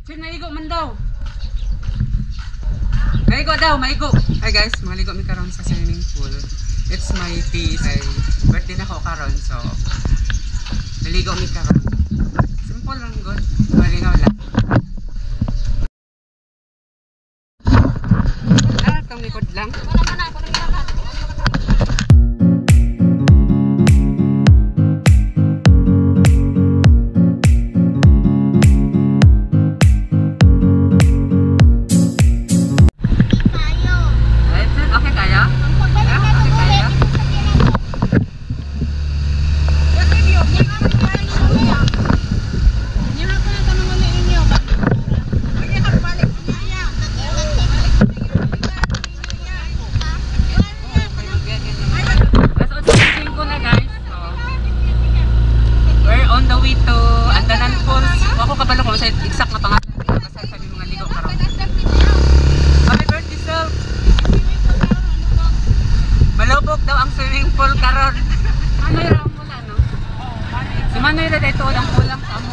Chin, maigo man daw. Maigo daw, maigo. Hi guys, maligo mi karon sa swimming pool. It's my tea. Ay, birthday na ko karon, so naligo mi karon. Simple lang good. Malingaw lang. Ah, tong likod lang. Exact na pangalan. Basta sabi mga ligo karon. Happy birthday self. Malubog daw ang swimming pool karon. Manoy ra ang pula, no? Si Manoy ra dito ang kulang sa amo.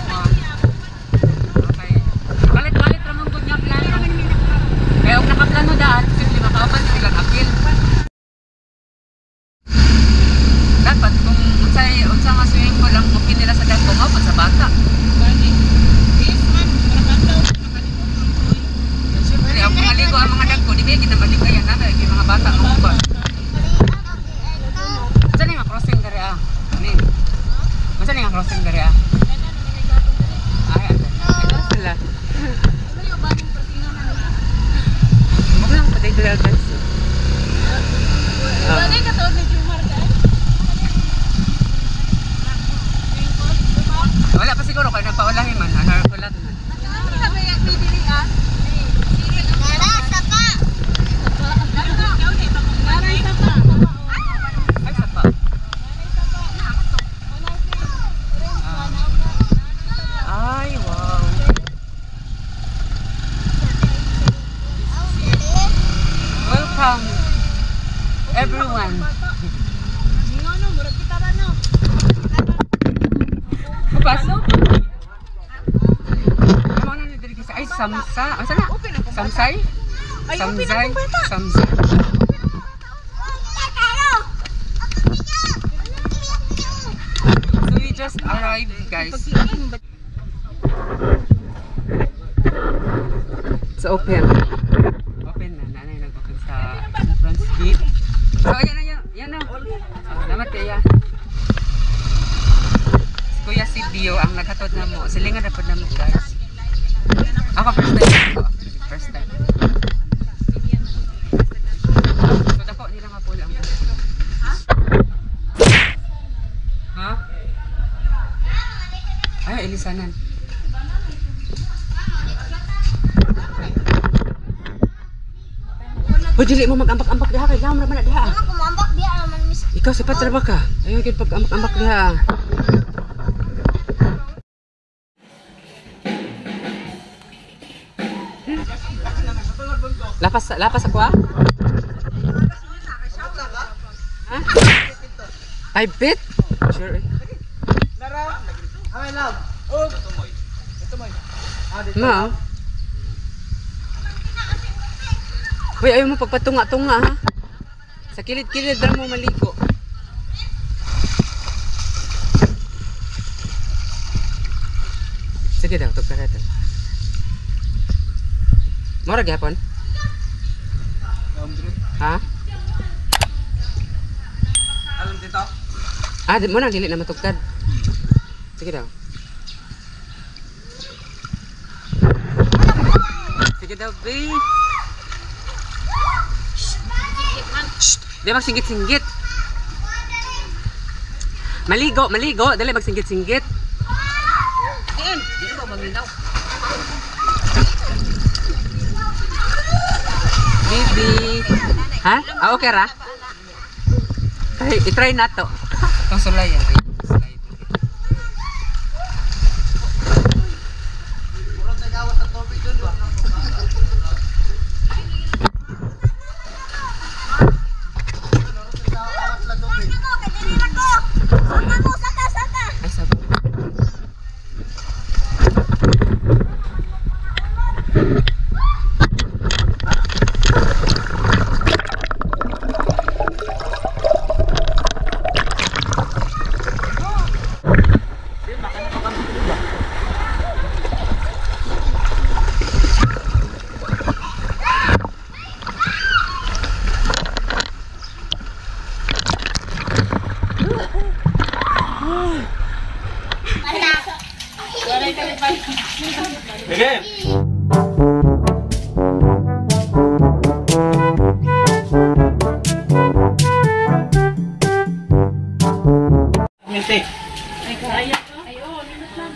Okay. Palit-palit ra man gud nga plano. Kaya og nakaplano daan, simple makauban sila apil. Dapat kung unsay unsa nga swimming pool ang okay nila sa dagko mao sa bata. Siyempre, ang mga ligo ang mga dagko, di ba yung ginamaligayan na yung mga bata ang uban. Saan nga crossing dari ah? Ano? Saan nga crossing dari ah? Ay, ano sila? Huwag lang patay dala guys. Wala pa siguro kayo nagpaulahin man. Ano kulat man. Ay, sapa. Ay, wow. Welcome everyone. Upas. Ay, samsa. Asa na? Samsay? Samsay? Samsay. So we just arrived, guys. It's open. Open na. Nanay nag-open sa entrance gate. So, ayan na, yan na. Salamat kaya. Si Kuya Sidio ang naghatod na mo. Silingan na po na mo, guys. Ako first time ko. First time. So dako nila nga pool ang. Ha? Ay, ilisanan. Hoy, dili mo mag-ambak-ambak diha kay damo ra man na diha. Kumambak diha man miss. Ikaw sipat ra ba ka? Ayaw gyud pag-ambak-ambak diha. Lapas, lapas ako ah? Ha? 5 feet? Sure eh. Ma. Uy, ayaw mo pagpatunga-tunga ha? Sa kilid-kilid ra mo maligo. Sige daw, tugka natin. Mura gyapon? Ha? Alam dito? Ah, di mo nang dili na matugkad. Sige daw. Sige daw, babe. Shh! Di magsinggit-singgit. Maligo, maligo. Dali magsinggit-singgit. Diin, di ba maminaw? Baby. Ha? Ah, okay ra? Try, i-try na to. Itong sulay yan. Slide. Ay, sabaw. Sige. Minti. Ay, kaya. Ay, oh, minute lang.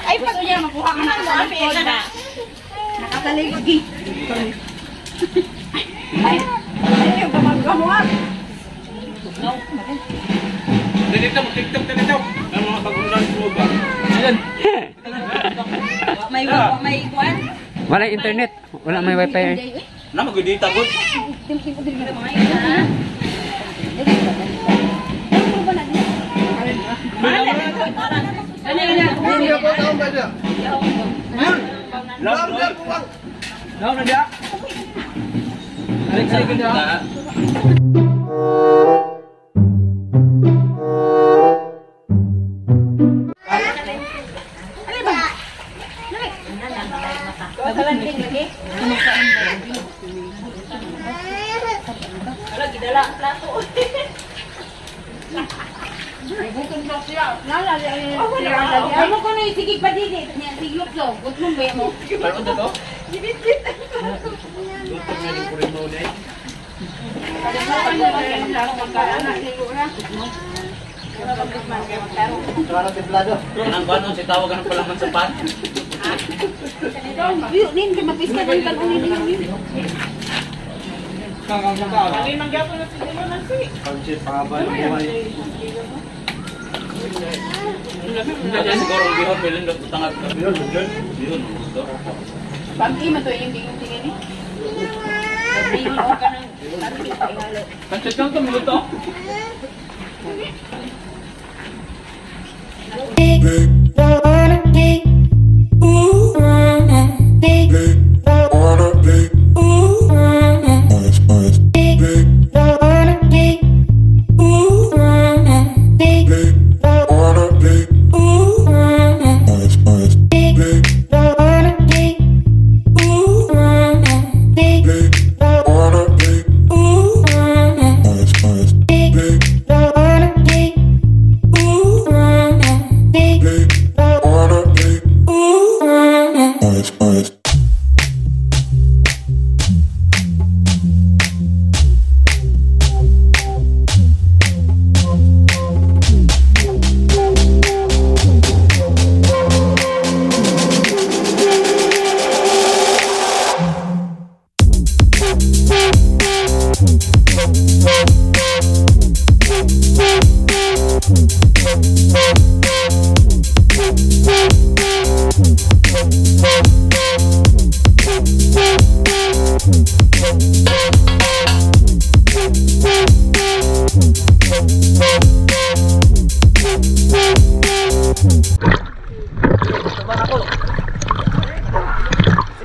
Ay, gusto niya makuha ka na. Nakatalikod. Ay, ay, yung gumagawa. Dito, mag-TikTok na dito. Ang mga pag-ulan mo ba? Ayan. May kuan? Wala internet. Wala may wifi. Na magudi tagod. Amo ko na isigig pa dili. Siglok so. Gutlong ba mo? Parang to? Ang banon si tawagan ng palaman sa pan. Nin kay mapiska din kan uni din. Siguro ang bihon, bilin doon tangat. Bihon, bihon. Pamti man to yung tingin tingin ni. Pansit lang ito, minuto.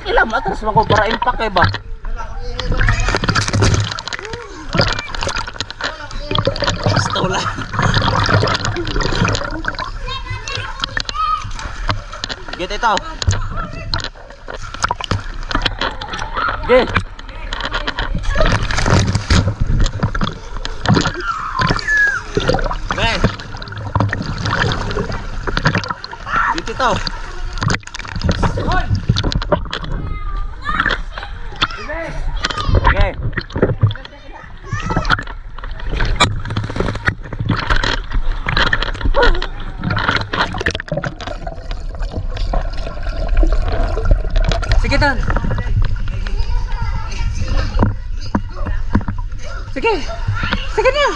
Sige lang, atras mo ko para impact eh ba? Basta wala. Get ito. Get. Okay. Dito ito. Okay. Sige, Don. Sige. Sige na.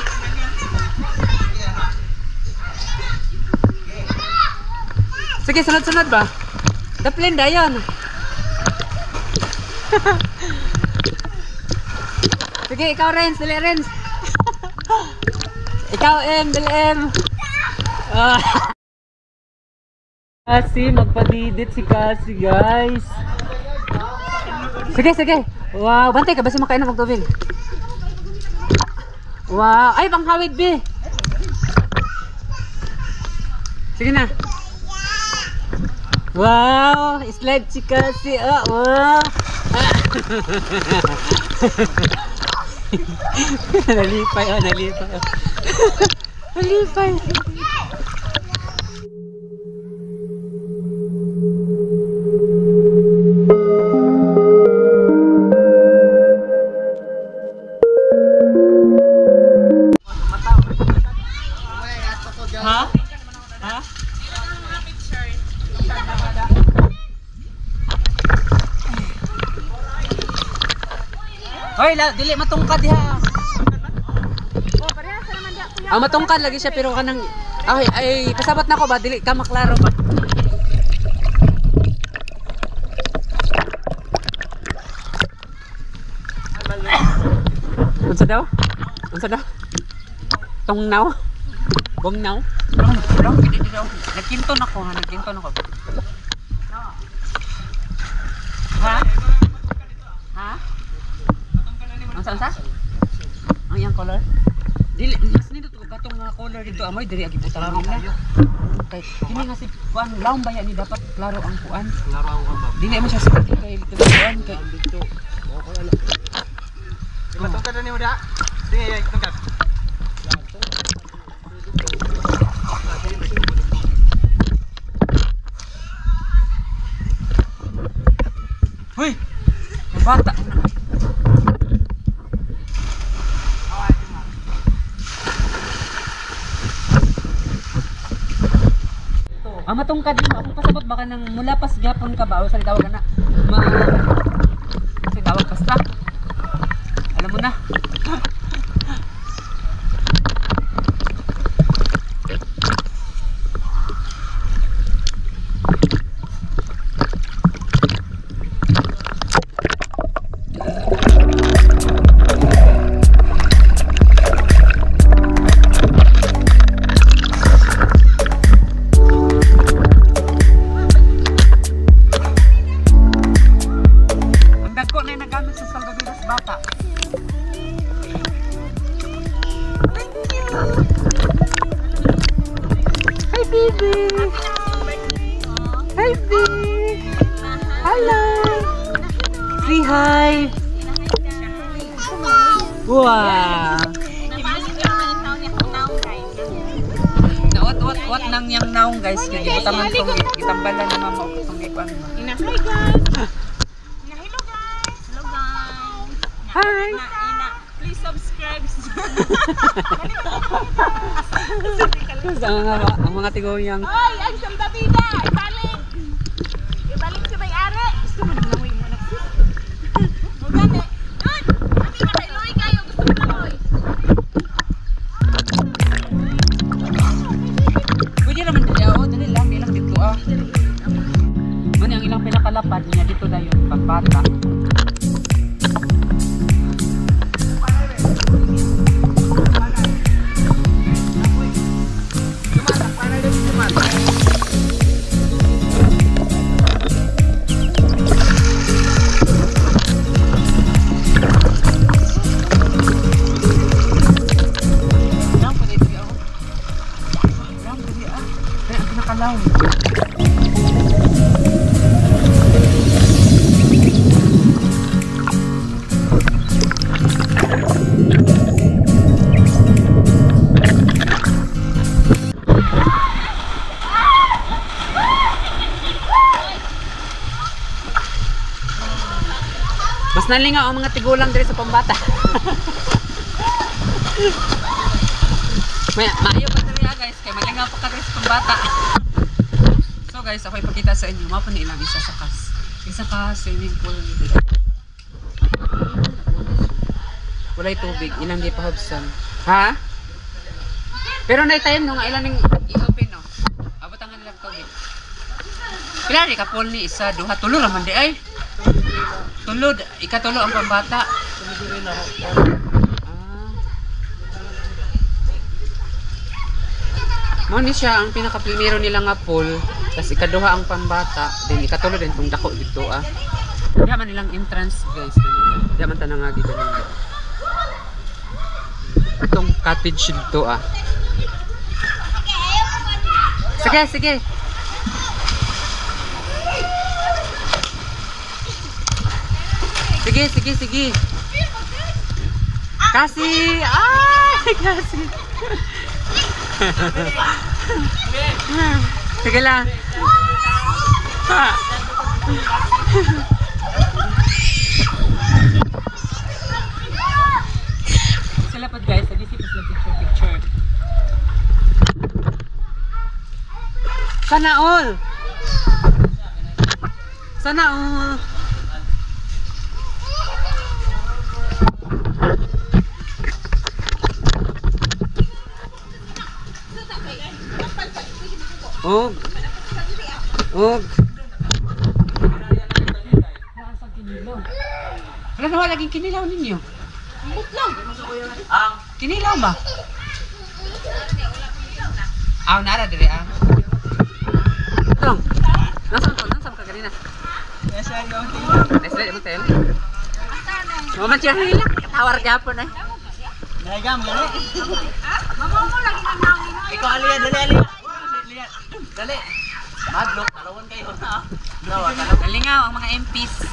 Sige, sunod-sunod ba? Daplin, dayon. Sige, ikaw, Renz. Dali, Renz. Ikaw, M. Dali, M. Ah. Kasi, magpadidit si Cassie, guys. Sige, sige. Wow, bantay ka. Basta makainom og tubig. Wow. Ay, panghawid, B. Sige na. Wow, slide si Cassie. Oh, wow. Ah. Nalipay, oh, nalipay. Oh. Nalipay. Hoy, dili matungkad diha. Ah, matungkad lagi siya pero kanang ay ay pasabot na ko ba dili ka maklaro ba. Unsa daw? Unsa daw? Tungnaw? Bongnaw? Long gid dito. Nagkinton ako ha, nagkinton ako. Ha? Ha? Unsa unsa? Ang iyang color? Dili mas nindot ko katong nga color dito amoy diri agi butang nila. Kay kini nga si kuan laom ba ni dapat klaro ang kuan. Klaro ang kuan ba? Dili mo siya sa kay kuan kay dito. Matungkad na nimo da. Sige, ay tungkad. Hoy. Bata. Ang matungkad mo, akong pasabot baka nang mula pas gyapon ka ba o sa tawag na ma sa tawag basta. Alam mo na. Dagko na yung nagamit sa salvavidas bata. Thank you! Hi, baby! Hi, baby! Hello! Say hi! Wow! Naot-wat-wat nang yang naong guys. Kaya gibutangan tong gitambalan ni mama o itong ikuan. Hi guys! Hello guys! Hello guys! Hi! Please subscribe. Ang mga tiguyang. Ay, ang sambabida! Ibalik! Ibalik sa may-ari! Gusto mo naman mo na. Mugani. Dun! Ati na kay Loy kayo. Gusto mo na Loy. Pwede naman dili oh, dali lang, dili lang dito ah. Muna ang ilang pinakalapad niya dito dayon pagbata. Mas nalingaw ang mga tigulang diri sa pambata. May maayo pa diri guys, kay malingaw pa ka diri sa pambata. So guys, ako ipakita sa inyo, mao pa ni ilang isa sa kas. Isa ka swimming pool dito. Walay tubig, ilang di pa hubsan. Ha? Pero na time no nga ilan ning i-open no. Abot ang nilang tubig. Pila ni ka pool ni isa, duha, tulo ra man di ay. Tulo, ikatulo ang pambata. Ah. Mao ni siya ang pinaka-primero nila nga pool, tas ikaduha ang pambata, then ikatulo din tong dako dito ah. Diha man nilang entrance guys kanina. Diha man tanang agi kanina. Itong cottage dito ah. Sige, sige. Sige, sige, sige. Kasi, ay, kasi. Sige lang. Sila po guys, nag-isip sila picture picture. Sana all. Sana all. Wala na laging kinilaw ninyo. Ambot lang. Kinilaw ba? Aw, nara diri ah. Tong. Nasaan to? Nasaan ka kanina? Nasa yung hotel. Mama siya hila. Tawar gyapon ay. Nagam gani. Mamomo lagi na namin. Ikaw Aliyah, dali Aliyah. Aliyah, dali. Madlok, talawan kayo na. Nalingaw ang mga MPs.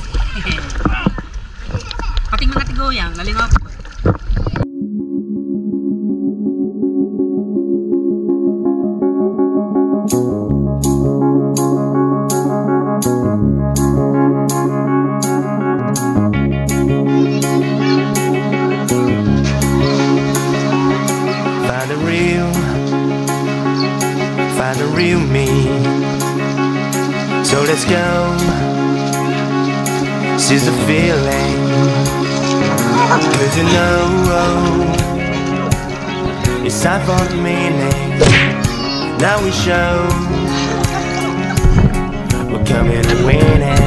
Pating mga tiguyang, nalingaw po. Find the real me. So let's go. Seize the feeling. 'Cause you know it's time for the meaning. Now we show we're coming to win it.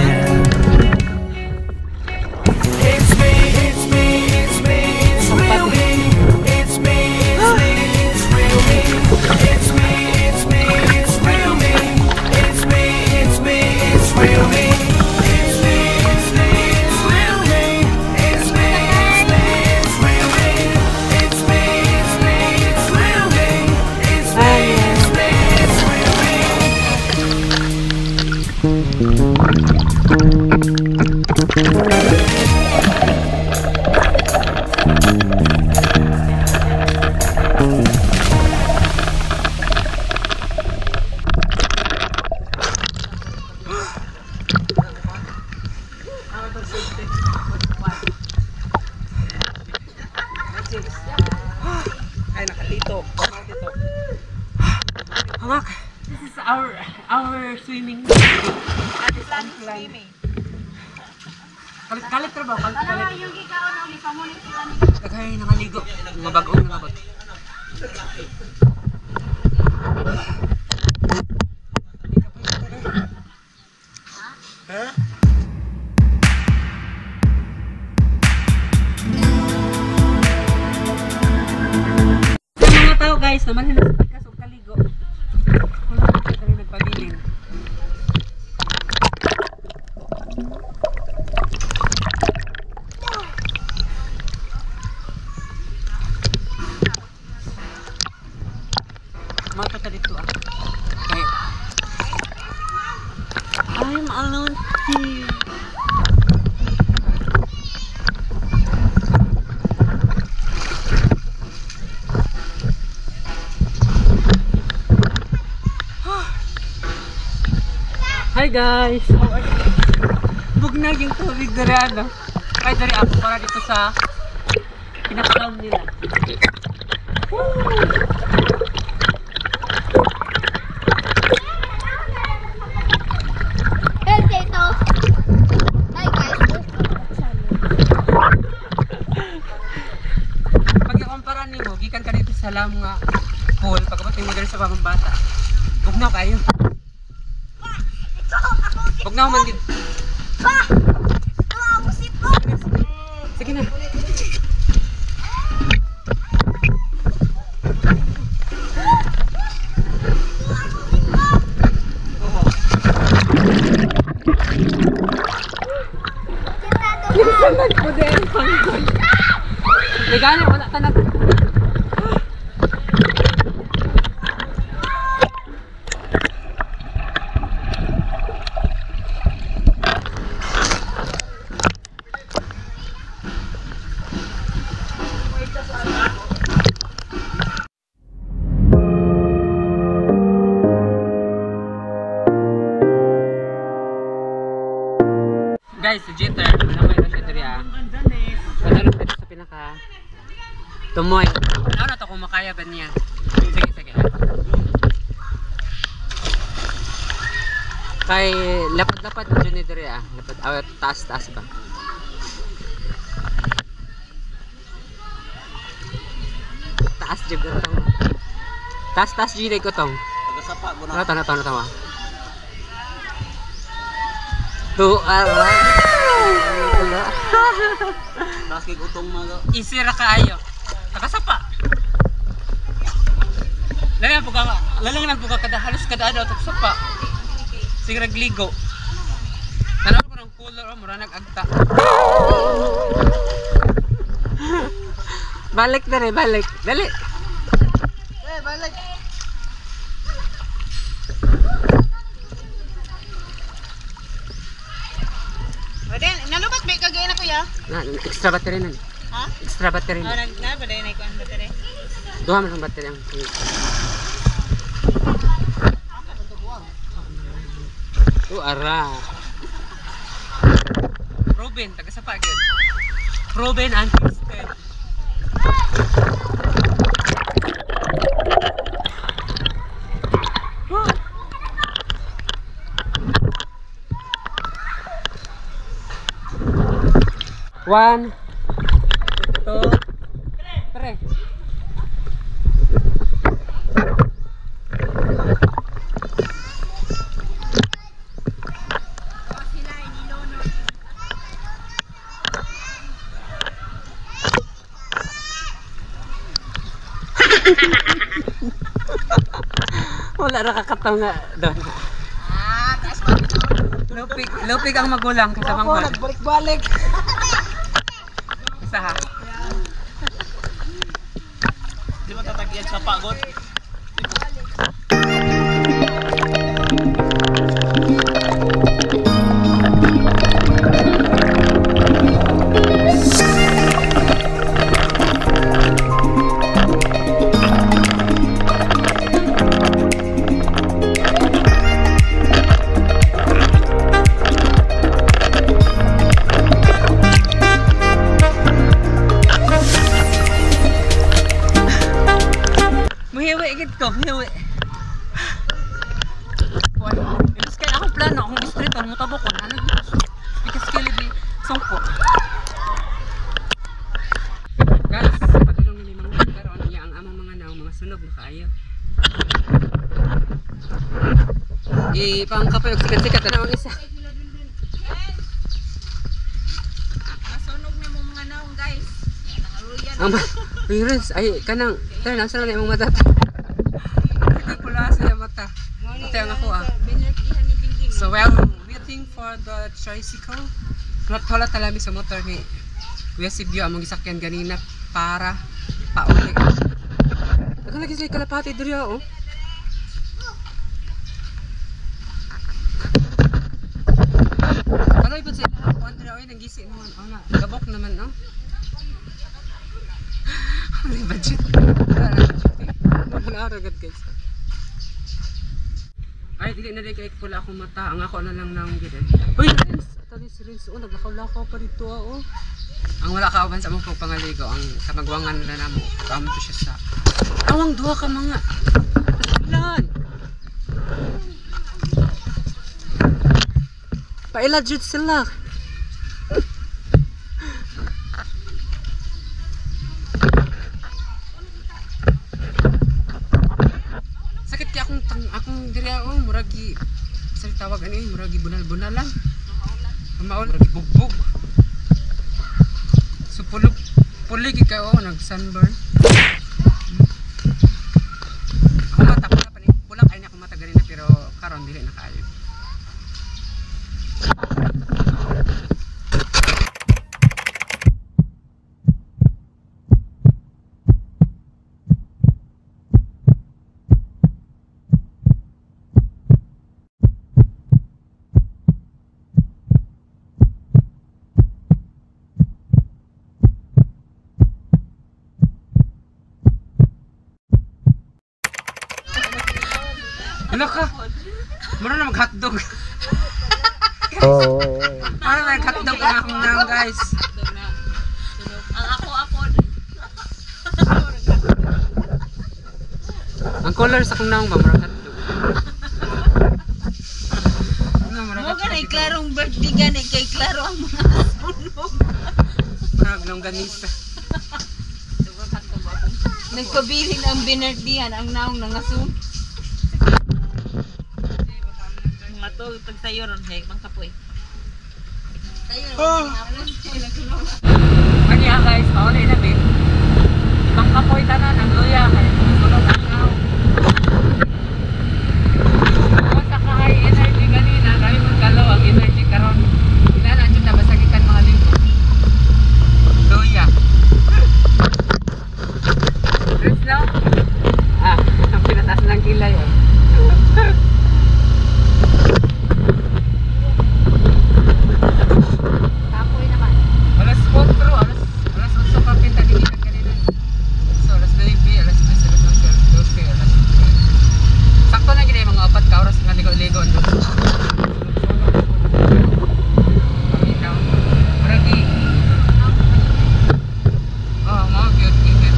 It's me, it's me, it's me, it's real me. It's me, it's me, it's real me. It's me, it's me, it's real me. It's me, it's me, it's real me. It's me, it's me, it's real me. It's me, it's me, it's real me. It's me, it's me, it's real me. It's me, it's me, it's real me. Ay, nakalito. Hawak. This is our swimming. Swimming. Kalit kalit ra ba? Kalit kalit. Yung gikaon ang ipamunit sila ni Naghay nakaligo. Mga bagong nangabot. Yung mga tao guys, naman sa pikas og kaligo. Wala na kami nagpabilin. Mga ta dito ah. Okay. I'm alone here. Hi guys! How are you? Bugnag yung tubig dere ano. Ay dere ako para dito sa pinakalam nila. Woo! Hey, Tito. Hi guys. Pag ikumpara nimo, gikan ka dito sa lam nga pool, pagkabot nimo diri sa pamambata. Bugnaw kayo. Ito ako. Bugnaw man gid. Pa! Ito ako si Po. Sige na. Ligana, wala ka na. Guys, si Jeter, alam mo yun siya diri ah. Wala dito sa pinaka tumoy. Ano na to kung makaya ba niya? Sige, sige. Kay lapad-lapad dyan ni diri ah. Lapad, ah, taas-taas ba? Taas jud ko tong. Taas-taas jud ko tong. Tagasapa ko na. Ano to, ano to, ano to? Tu, ah, mago. Taas kay utong mago. Easy ra kaayo. Nakasapa. Lalang po ka, lalang lang po ka kada halos kada adlaw tag sapa. Sige ragligo. Tanaw ko ng color oh, mura nag-agta. Balik dere, balik. Dali. Eh, balik. Baden, nalubat ba kagay na kuya? Na, extra battery na. Ha? Extra battery Oh, na. nag na ba na ikuan battery? Duha man ang battery ang. Oh, ara. Proven, taga sa pagod. Proven and tested. One, two, three. Wala ra kakataw nga doon. Ah, taas pa. Lupig, lupig ang magulang kaysa manghod. Nagbalik-balik. Isa ha. Di ba tatagian sa pagod? Muhiwi gid ko, muhiwi. Boy, imbes kay akong plano, akong distrito, mutabok ko, ano because kilid ni sungko. Guys, padulong ni mga karon niya ang among mga naong mga sunog na kaayo. Ipangkapoy og sikat-sikat na ang isa. Masunog na mo mga naong guys. Yan ang aruyan. Ang Uy, Renz, ay kanang tara nasa na imong mata. Hindi pula sa iyang mata. Ate ang ako ah. So well, waiting for the tricycle. Wala talami sa motor ni Kuya Sibyo among gisakyan ganina para pauli. Nakalagi sila kalapati diri oh. Kaloy pud sa ila ako Andrea oy nanggisi naman oh na. Gabok naman oh. Wala budget. Wala na budget eh. Wala na agad guys. Ay, dili na kay pula akong mata. Ang ako na lang nang gid. Uy, Renz! Atali si Renz. Oh, naglakaw-lakaw pa dito ah, oh. Ang wala kauban sa among pagpangaligo, ang kamagwangan na namo. Amo to siya sa awang duha ka mga. Lan. Paila jud sila. Sakit kay akong tang akong diri oh, muragi sa tawag ani muragi bunal-bunal lang. Maul muragi bugbog. So pulog puli gid kayo oh, nag sunburn. Ako mata pula pa ni pula kay na ako mata ganina pero karon dili na kaayo. Ano ka? Mura na mag-hotdog. Mura na mag-hotdog ang akong naong, guys. Ang ako. Ang color sa akong naong ba? Mura hotdog. Ano, mura Mo ganay klarong birthday gani kay klaro ang mga sunog. Mura longganisa. Nagpabilin ang binardihan ang naong nangasun. Matog pag sayo ron hey pangkapoy. Sayo ron. Kanya guys, pauli na bit. Ibang kapoy tanan ang luya kay sulod ang tao. Kung sa ka-high energy ganina, kami mong galaw ang energy karon. Inana jud na basagikan mga ligo. Luya. Let's now. Ah, pinataas ng kilay oh. Kapoy naman. Alas 4, alas 8 pa kita gigikan kanina. So alas 9, alas 10, alas 11, alas 12, alas 13. Sakto na gid mga 4 ka oras nga ligo-ligo. Paminaw. Muragi. Oh, mao gyud gyud.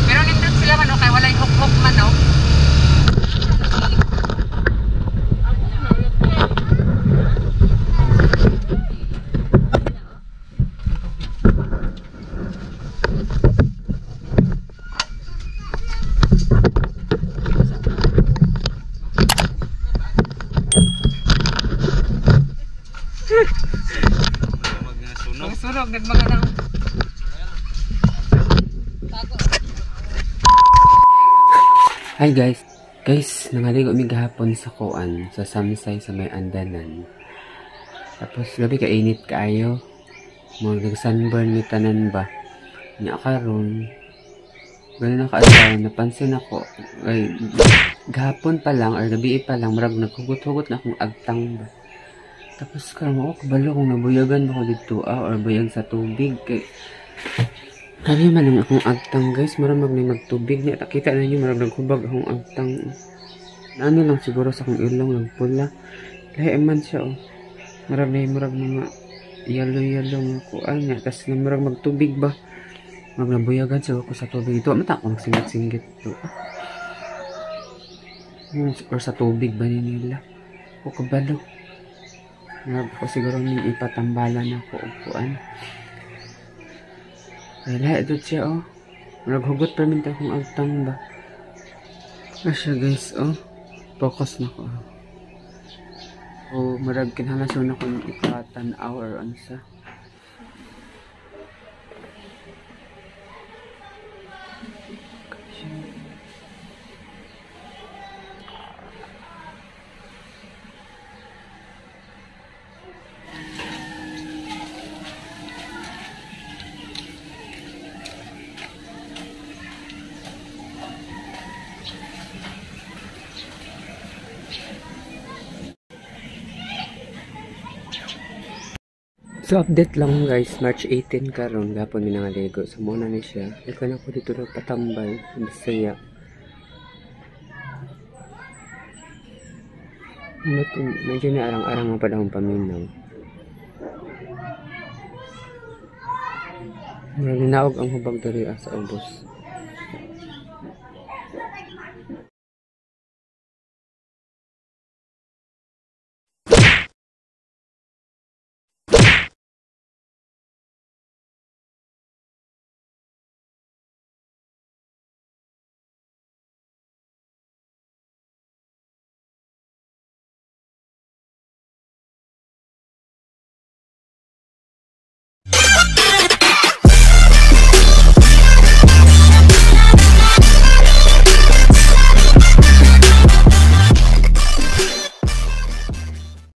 Pero nindot sila man okay, walay huk-huk man no. Magsunog. Ang sunog nagmaga ng Hi guys. Guys, nangaligo mi gahapon sa kuan sa Samsay sa may Andanan. Tapos grabe ka init kaayo. Mga nag-sunburn mi tanan ba. Nya karon ganun na kaadlaw, napansin ako ay gahapon pa lang or gabi pa lang murag naghugot-hugot na akong agtang ba. Tapos karon ako kabalo kung nabuyagan ba ko didto or buyag sa tubig kay grabe man ang akong agtang guys, murag mag may magtubig niya. Kita na niyo murag naghubag akong agtang. Ano lang siguro sa akong ilong nagpula. Lahi man siya oh. Murag may murag mga yellow-yellow nga kuan niya. Tas na murag magtubig ba. Murag nabuyagan siguro ko sa tubig dito. Mata ako nagsinggit-singgit to. Or sa tubig ba ni nila. O kabalo. Murag ko siguro ning ipatambalan ako og kuan. Ay, lahat ito siya, oh. Naghugot pa minta akong agtang ba. Ah, siya, guys, oh. Focus na ko, oh. Oh, marag kinahanglan siya na kung ipatan-aw or ano sa. So update lang guys, March 18 karon gapon mi nangaligo. So muna ni siya. Ikaw na ko dito nagpatambay, Bisaya. Medyo na arang-arang mo pa akong paminaw. Murag ninaog ang hubag diri sa ubos.